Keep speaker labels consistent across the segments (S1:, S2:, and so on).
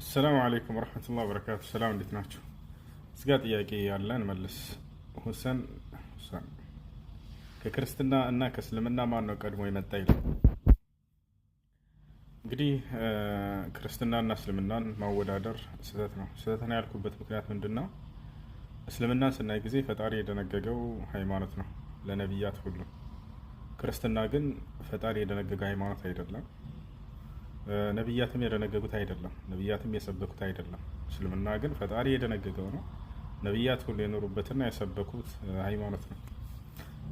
S1: السلام عليكم ورحمة الله وبركاته። ሰላም፣ እንዴት ናችሁ? እዚጋ ጥያቄ ያለን መልስ። ሁሰን ሁሰን ከክርስትና እና ከእስልምና ማን ነው ቀድሞ የመጣ ይላል። እንግዲህ ክርስትናና እስልምናን ማወዳደር ስህተት ነው። ስህተት ነው ያልኩበት ምክንያት ምንድን ነው? እስልምናን ስናይ ጊዜ ፈጣሪ የደነገገው ሃይማኖት ነው ለነቢያት ሁሉ። ክርስትና ግን ፈጣሪ የደነገገው ሃይማኖት አይደለም። ነቢያትም የደነገጉት አይደለም። ነቢያትም የሰበኩት አይደለም። እስልምና ግን ፈጣሪ የደነገገው ነው። ነቢያት ሁሉ የኖሩበትና የሰበኩት ሃይማኖት ነው።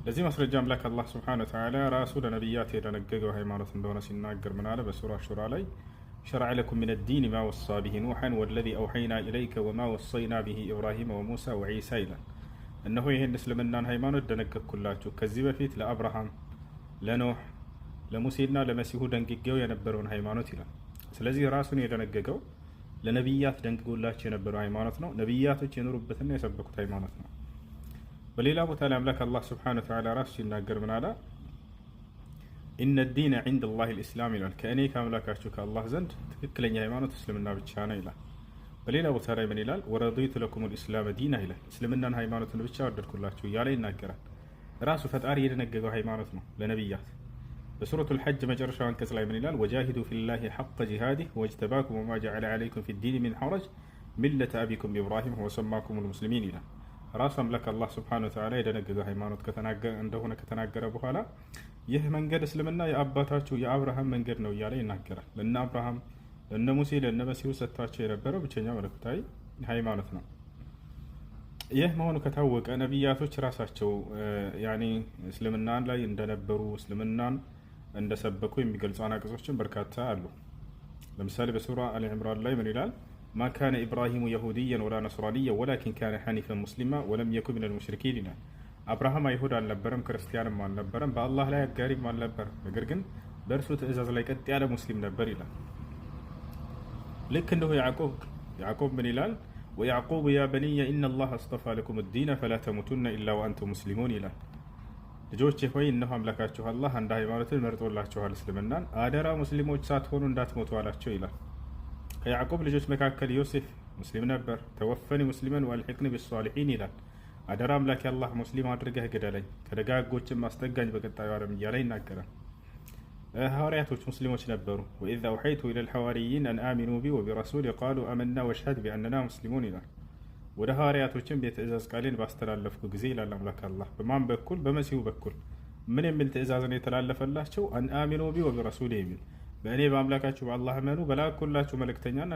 S1: ለዚህ ማስረጃ አምላክ አላህ سبحانه وتعالى ራሱ ለነቢያት የደነገገው ሃይማኖት እንደሆነ ሲናገር ምን አለ? በሱራ ሹራ ላይ شرع لكم من الدين ما وصى به نوحا والذي أوحينا إليك وما وصينا به إبراهيم وموسى وعيسى ይላል። እነሆ ይህን እስልምናን ሃይማኖት ደነገግኩላችሁ ከዚህ በፊት ለአብርሃም፣ ለኖህ፣ ለሙሴና ለመሲሁ ደንግጌው የነበረውን ሃይማኖት ይላል። ስለዚህ ራሱን የደነገገው ለነቢያት ደንግጎላቸው የነበረው ሃይማኖት ነው። ነቢያቶች የኖሩበትና የሰበኩት ሃይማኖት ነው። በሌላ ቦታ ላይ አምላክ አላህ سبحانه وتعالى ራሱ ሲናገር ምን አለ? إن الدين عند الله الإسلام ይላል። ከእኔ ከአምላካችሁ ከአላህ ዘንድ ትክክለኛ ሃይማኖት እስልምና ብቻ ነው ይላል። በሌላ ቦታ ላይ ምን ይላል? ورضيت لكم الإسلام دينا ይላል። እስልምናን ሃይማኖትን ብቻ ወደድኩላችሁ እያለ ይናገራል። ራሱ ፈጣሪ የደነገገው ሃይማኖት ነው ለነቢያት። በሱረቱል ሐጅ መጨረሻው አንቀጽ ላይ ምን ይላል? وجاهدوا في الله حق جهاده هو اجتباكم وما جعل عليكم في الدين من حرج ملة أبيكم إبراهيم هو سماكم المسلمين ይላል። ራሱ አምላክ አላህ سبحانه وتعالى የደነገገው ሃይማኖት እንደሆነ ከተናገረ በኋላ ይህ መንገድ እስልምና የአባታችሁ የአብርሃም መንገድ ነው እያለ ይናገራል። ለነ አብርሃም፣ ለነ ሙሴ፣ ለነ መሲሁ ሰጥቷቸው የነበረው ብቸኛ መለኮታዊ ሃይማኖት ነው። ይህ መሆኑ ከታወቀ ነቢያቶች ራሳቸው يعني እስልምናን ላይ እንደነበሩ፣ እስልምናን እንደሰበኩ የሚገልጹ አናቅጾችን በርካታ አሉ። ለምሳሌ በሱራ አሊ ዕምራን ላይ ምን ይላል? ما كان إبراهيم يهوديا ولا نصرانيا ولكن كان حنيفا مسلما ولم يك من المشركين ይላል። አብርሃም አይሁድ አልነበረም፣ ክርስቲያንም አልነበረም፣ በአላህ ላይ አጋሪም አልነበረም። ነገር ግን በእርሱ ትእዛዝ ላይ ቀጥ ያለ ሙስሊም ነበር ይላል። ልክ እንዲሁ ያዕቆብ ምን ይላል? ويعقوب يا بني إن الله اصطفى لكم الدين فلا تموتن إلا وأنتم مسلمون ይላል። ልጆቼ ሆይ፣ እነሆ አምላካችሁ አላህ አንድ ሃይማኖትን መርጦላችኋል እስልምናን፣ አደራ ሙስሊሞች ሳትሆኑ እንዳትሞቱ አላቸው ይላል። ከያዕቆብ ልጆች መካከል ዮሴፍ ሙስሊም ነበር። توفني مسلما وألحقني بالصالحين ይላል። አደራ አምላኬ አላህ ሙስሊም አድርገህ ግደለኝ፣ ከደጋጎችም አስጠጋኝ በቀጣዩ ዓለም እያለ ይናገራል። ሐዋርያቶች ሙስሊሞች ነበሩ። وإذ أوحيت إلى الحواريين أن آمنوا بي وبرسولي قالوا آمنا واشهد بأننا مسلمون ይላል። ወደ ሐዋርያቶችም የትእዛዝ ቃሌን ባስተላለፍኩ ጊዜ ይላል አምላክ አላህ። በማን በኩል? በመሲሁ በኩል። ምን የሚል ትእዛዝ ነው የተላለፈላቸው? أن آمنوا بي وبرسولي የሚል፣ በእኔ በአምላካችሁ በአላህ እመኑ፣ በላኩላችሁ መልእክተኛና